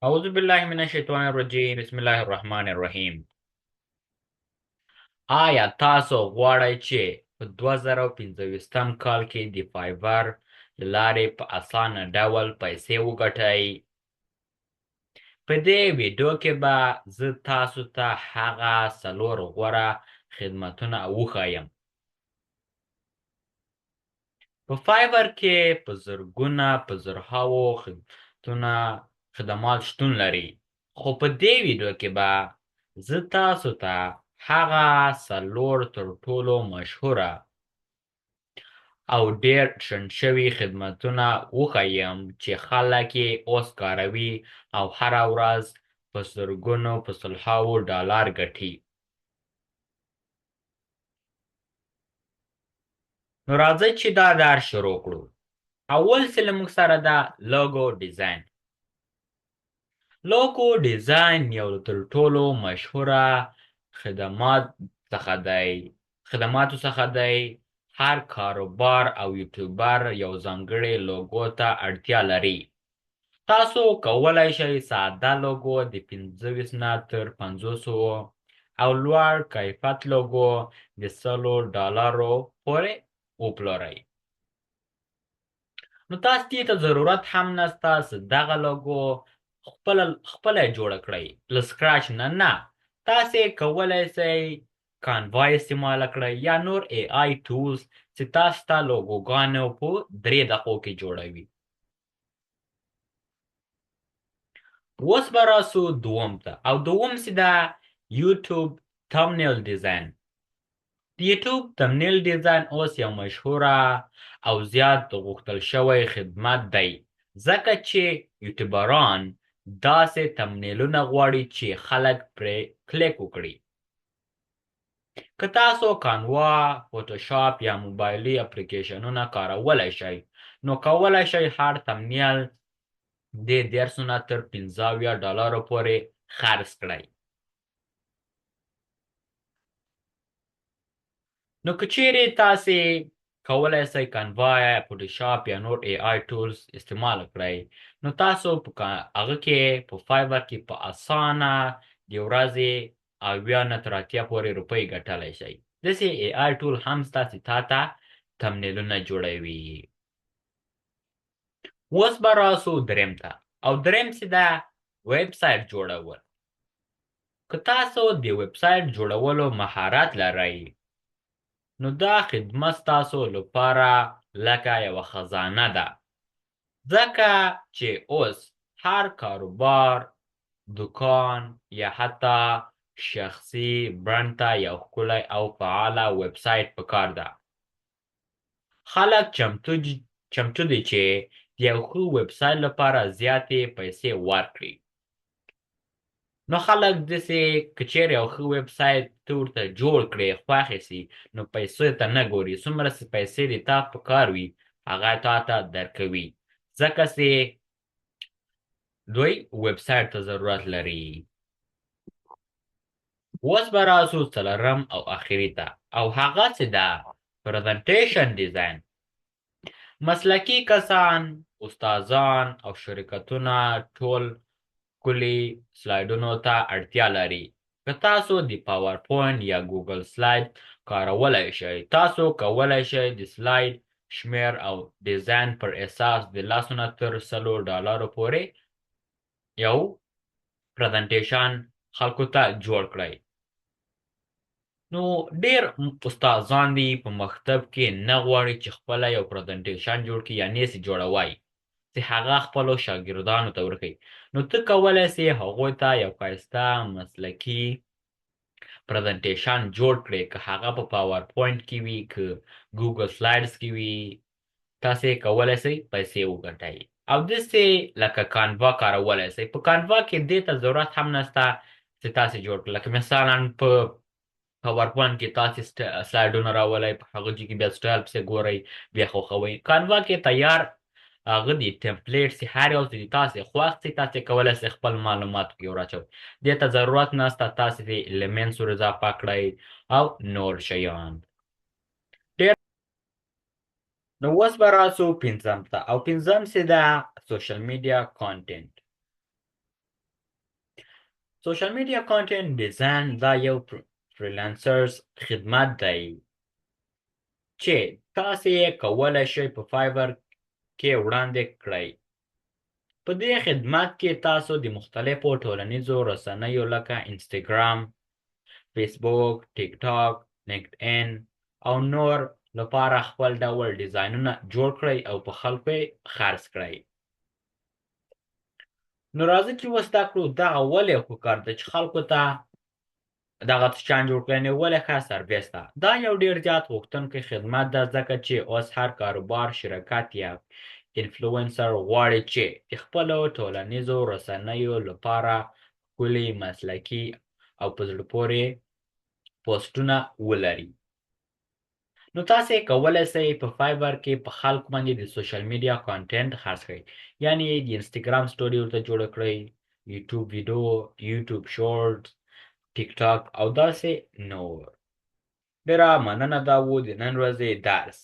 اعوذ بالله من الشیطان الرجیم، بسم الله الرحمن الرحیم. آیا تاسو غواړئ چې په 2025 کال کې د فایبر له لارې په اسانه ډول پیسې وګټئ؟ په دې ویډیو کې به زه تاسو ته هغه څلور غوره خدمتونه وښایم. په فایبر کې په زرګونه، په زرهاوو خدمات شتون لري، خو په دې ویډیو کې به زه تاسو ته هغه څلور تر ټولو مشهوره او ډېر ټرینډ شوي خدمتونه وښیم چې خلک یې اوس کاروي او هره ورځ په زرګونو، په سلهاوو ډالر ګټي. نو راځئ چې دا دار شروع کړو. اول څه له موږ سره ده لوګو ډیزاین. لوګو ډیزاین یو تر ټولو مشهوره خدمات څخه دی خدماتو څخه دی. هر کاروبار او یوټیوبر یو ځانګړي لوګو ته اړتیا لري. تاسو کولی شئ ساده لوګو د 25 نه تر 50 او لوړ کیفیت لوګو د 100 ډالرو پورې وپلورئ. نو تاسو دې ته ضرورت هم نشته چې دغه لوګو خپله جوړه کړئ له scratch نه. نه، تاسو کولی شئ کانوا استعمال کړئ یا نور AI tools چې تاسو ته لوګوګانو په 3 دقیقو کې جوړوي. اوس به راسو دوم ته، او دوم څه ده؟ یوټیوب thumbnail design. د یوټیوب thumbnail design اوس یو مشهوره او زیات غوښتل شوی خدمت دی، ځکه چې یوټیوبران داسې thumbnail ونه غواړي چې خلک پرې کلیک وکړي. که تاسو کانوا، فوټوشاپ یا موبایلي اپلیکیشنونه کارولی شئ، نو کولی شئ هر thumbnail د 30 نه تر 75 ډالرو پورې خرڅ کړئ. نو که چیرې تاسې کولی شئ کانوا، فوټوشاپ یا نور AI tools استعمال کړئ، نو تاسو په هغه کې، په فایبر کې، په اسانه د ورځې 70 نه تر 80 پورې روپۍ ګټلی شئ. داسې AI tool هم ستاسې تا ته thumbnail ونه جوړوي. اوس به راسو دریم ته، او دریم څه ده؟ ویب سایټ جوړول. که تاسو د ویب سایټ جوړولو مهارت لرئ، نو دا خدمت ستاسو لپاره لکه یوه خزانه ده، ځکه چې اوس هر کاروبار، دکان یا حتی شخصي برند ته یو ښکلی او فعاله ویب سایټ پکار ده. خلک چمتو دي چې د یو ښه ویب سایټ لپاره زیاتې پیسې ورکړي. نو خلک داسې که چیرې یو ښه ویب سایټ ته ورته جوړ کړې، خوښ یې سي، نو پیسو ته نه ګوري. څومره چې پیسې دې تا په کار وي، هغه تا ته درکوي، ځکه چې دوی ویب سایټ ته ضرورت لري. اوس به راسو څلورم او اخري ته، او هغه څه ده؟ presentation design. مسلکي کسان، استادان او شرکتونه ټول ښکلي سلایډونو ته اړتیا لري. که تاسو د پاورپوینټ یا ګوګل سلاید کارولی شئ، تاسو کولی شئ د سلاید شمېر او ډیزاین پر اساس د 10 نه تر 100 ډالرو پورې یو presentation خلکو ته جوړ کړئ. نو ډیر استادان دي په مکتب کې، نه غواړي چې خپله یو presentation جوړ کړي یا نیسي جوړوي چې هغه خپلو شاګردانو ته ورکړي. نو ته کولی سې هغوی ته یو ښایسته مسلکي presentation جوړ کړې. که هغه په پاورپوینټ کې وي، که ګوګل سلایډز کې وي، تاسې کولی سئ پیسې وګټئ. او داسې لکه کانوا کارولی سئ. په کانوا کې دې ته ضرورت هم نشته چې تاسې جوړ کړئ. لکه مثلا په پاورپوینټ کې تاسې سلایډونه راولئ، په هغه کې بیا سټایل پسې ګورئ، بیا خوښوئ. کانوا کې تیار هغه دي templates، هر یو چې تاسې خوښ سي، تاسې کولی سئ خپل معلومات پکې وراچوئ. دې ته ضرورت نشته تاسې دې elements ور اضافه کړئ او نور شیان ډېر. نو اوس به راسو پنځم ته، او پنځم څه ده؟ social media content. Social media content design دا یو freelancers خدمت دی چې تاسو یې کولی شئ په Fiverr کې وړاندې کړئ. په دې خدمت کې تاسو د مختلفو ټولنیزو رسنیو لکه انستګرام، فیسبوک، ټیک ټاک، لینکډ ان او نور لپاره خپل ډول ډیزاینونه جوړ کړئ او په خلکو یې خرڅ کړئ. نو راځئ چې وزده کړو دغه ولې ښه کار دی چې خلکو ته دغه شیان جوړ کړي، یعنې ولې ښه سرویس ده. دا یو ډیر زیات غوښتونکی خدمت ده، ځکه چې اوس هر کاروبار، شرکت یا انفلوئنسر غواړي چې د خپلو ټولنیزو رسنیو لپاره ښکلي، مسلکي او په زړه پورې پوسټونه ولري. نو تاسو کولی شئ په Fiverr کې په خلکو باندې د social media content خرڅ کړئ، یعنی د انستګرام story ورته جوړه کړئ، یوټیوب ویډیو، یوټیوب شارټ، ټیک ټاک او داسې نور. ډیره مننه، دا وو د نن ورځې درس.